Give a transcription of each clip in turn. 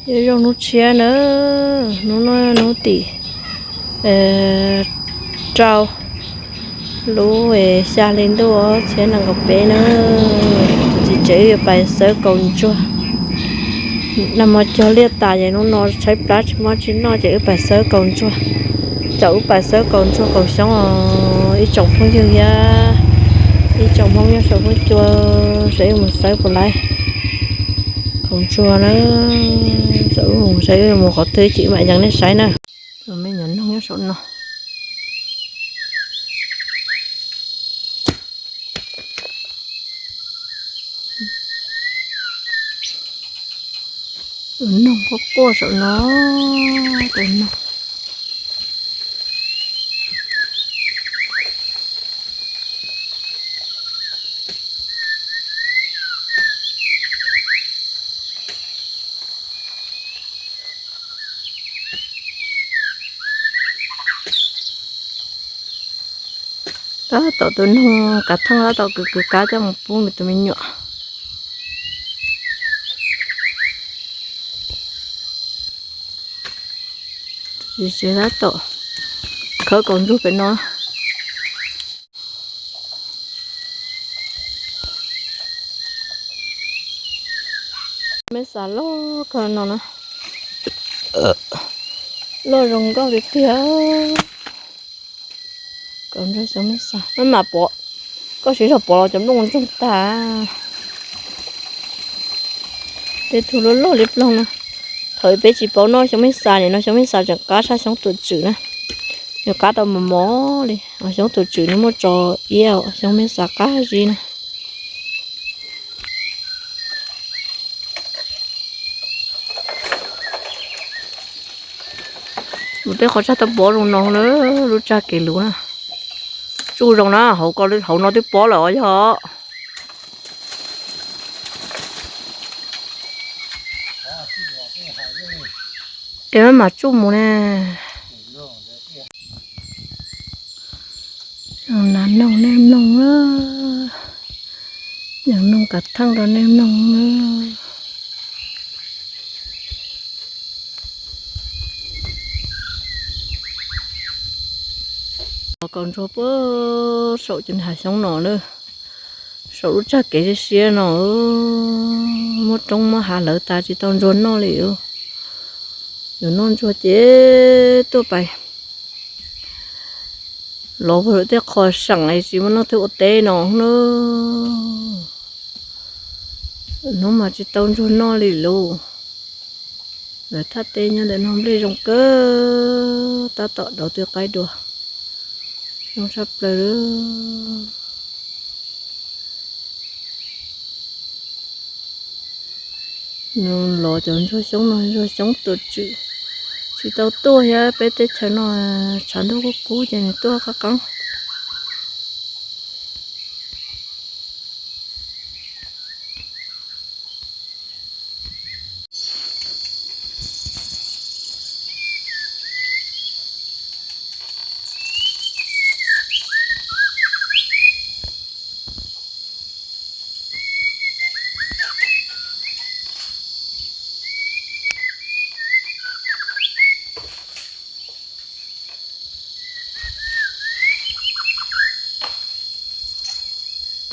Yuav zoo hnub tshiab na, hnub no hnub tim rau lub xya hli ntuj ob txhiab nees nkaum peb na. Tus txiv tsev wb yuav pais xawb kaus ntsuag. Nag hmo cog liaj tas ces hnub no tshaib plab tsis muaj tsis noj ces wb pais xawb kaus ntsuag. Caum wb pais xawb kaus ntsuag kaus xyoob os ib tsoom phooj ywg thiab ib tsoom Hmoob nyob saum huab cua, saib wb mus xawb puas laib kaus ntsuag na. Saib wb mus qhov twg ces mam yees nej saib na. Me nyuam noog nyob saum no. Tus noog quaj quaj saum no, tus noog. Tab tom tus noog kav theej tab tom kwv kwv kab coj mus pub nws tus me nyuam. Txiv tsev tab tom khawb kaus ntsuag pem no. Me xas loj kawg no na, loj zoo nkauj tiag tiag. Kaus ntsuag xyoob me xas maj mam pov, koj siv zog pov los cov nplooj ntsoog tag. Tej tug loj loj li ploog no. Thaum peb tsis paub noj xyoob me xas nim no xyoob me xas tseem qab tshaj xyoob tuam tswm na. Nws qab tau mos mos li, xyoob tuam tswm nws muaj tso iab, xyoob me xas qab zib na. Mus tej qhov tsag tau pov zoo no na, lub tsag kev luv na. Tsuj zoo na, hauv ko hauv no twb pob lawm os yog. Es maj mam tsuj mus ne. Nas noog nej mloog na, nas noog kav theej rau nej mloog na. Kaus ntsuag puag saum cov hav xyoob no na, saum lub tsag kev siab siab no, muab roob muab hav hlawv tas tsis tau ntsuag noj li. Yuav noj ntsuag ces tuaj pais los puag tej qho seem es tsis muaj leej twg ua teb no na. Hnub mas tsis tau ntsuag noj li lauj. Lawv thaj teb nyob ntawm no nplej zoo kawg, tab tom dauv tw qaib dua, zoo tshaj plaws li. Nws los cov ntsuag xyoob no ntsuag xyoob tuam tswm, tsis tau tuaj thiab peb teb chaws no tshav ntuj kub kub ces nws tuaj qab qeeb.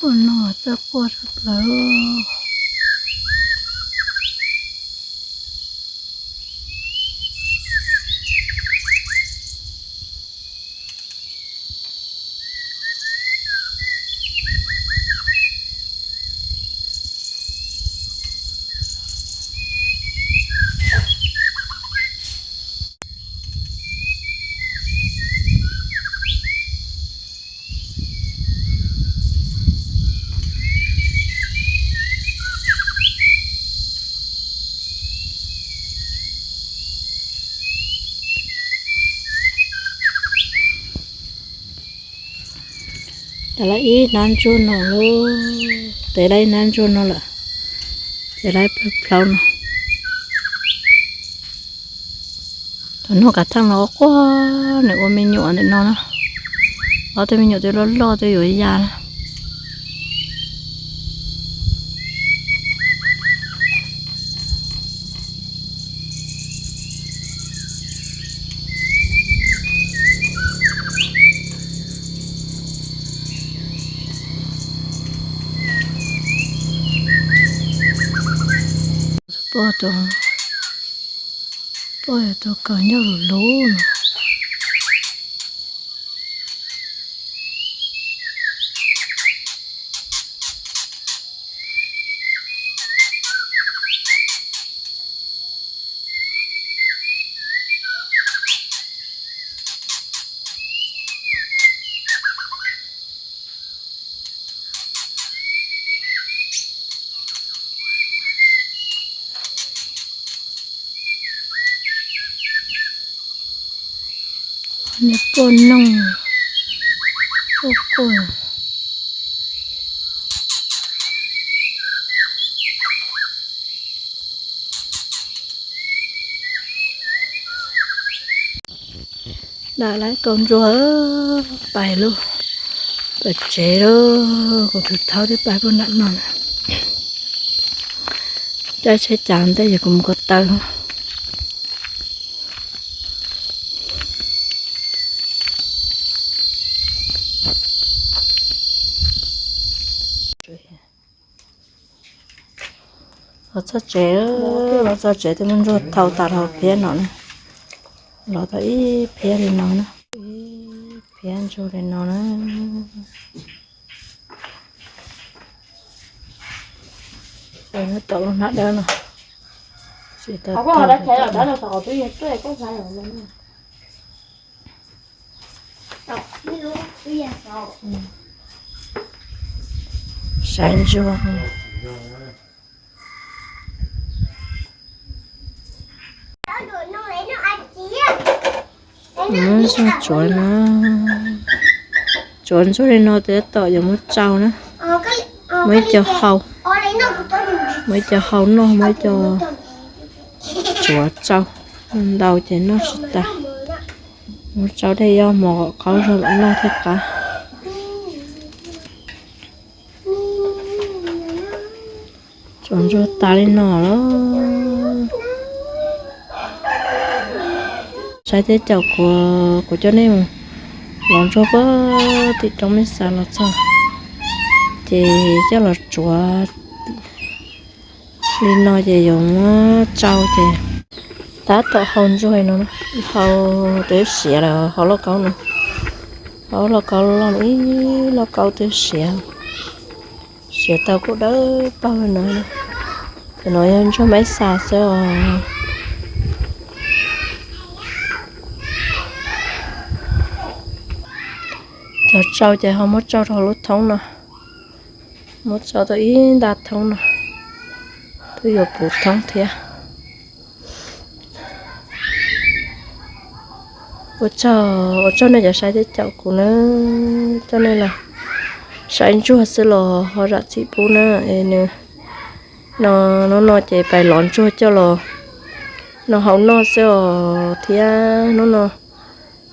Puag no txawj quaj tshaj plaws. Ces lawv ib hnab ntsuag no lauj, ces lawv ib hnab ntsuag no lawm, ces lawv plhaub no. Tus noog kav theej no quaj, nws ua me nyuam ntawm no na, ob tug me nyuam twb loj loj twb yuav ya na. Tus, poj yog tus kawm ncauj lus lub no. Niag poj noog, poj quaj. Dam lawv kaus ntsuag pais lawm, pais tsev lawm. Kuv tus thaub twb pais puag nram no na. Caij tsheb cas ntej yog kuv mus ko taw. Los txog tsev, los txog tsev twb muab ntsuag thau tas los phiab no na. Los tau ib phiab li no na, ib phiab ntsuag li no na. Tau lub hnab dawb no, tsis tau. Saib ntsuag. Ntsuag tsuav no, tsuav ntsuag li no tab tom yuav muab tsau na. Muab ib co hau, muab ib co hau noj, muab ib co tsuav tsau, ntau ces noj tsis tas. Muab tsau dej yob mos qhov qhaub zog mam noj thiaj qab. Tsuav ntsuag tas li no lawm. Saib thiab caum kuv, kuv coj nej mus lov ntsuag puag tim roob Meb Xas los txog, ces coj los tsuav li no ces yuav muab tsau ces tab tom hau ntsuag no, hau twb siav lawm, hau lauj kaub no, hau lauj kaub loj, ib lauj kaub twb siav, siav tau kuj dawb paug no. Cov no yog ntsuag Meb Xas xwb os. Cov tsau ces ho muab tsau rau lub thoob no, muab tsau tau ib nta thoob no, twb yuav puv thoob thiab. Ua tsaug, ua tsaug nej cov saib thiab caum kuv na, coj nej los saib ntsuag xwb los ho zam txim pub na. Es nws no, hnub no ces pais lov ntsuag coj los no hau noj xwb os thiab. Hnub no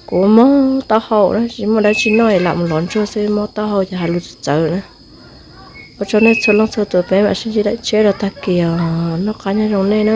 kuv mob taub hau na, tsis muaj dab tsi noj es lam mus lov ntsuag xwb, mob taub hau ces hais lus txawv txawv na. Ua tsaug nej txhua leej txhua tus, peb mam sib ntsib daim tsheb rau tag kis os, noj qab nyob zoo nej na.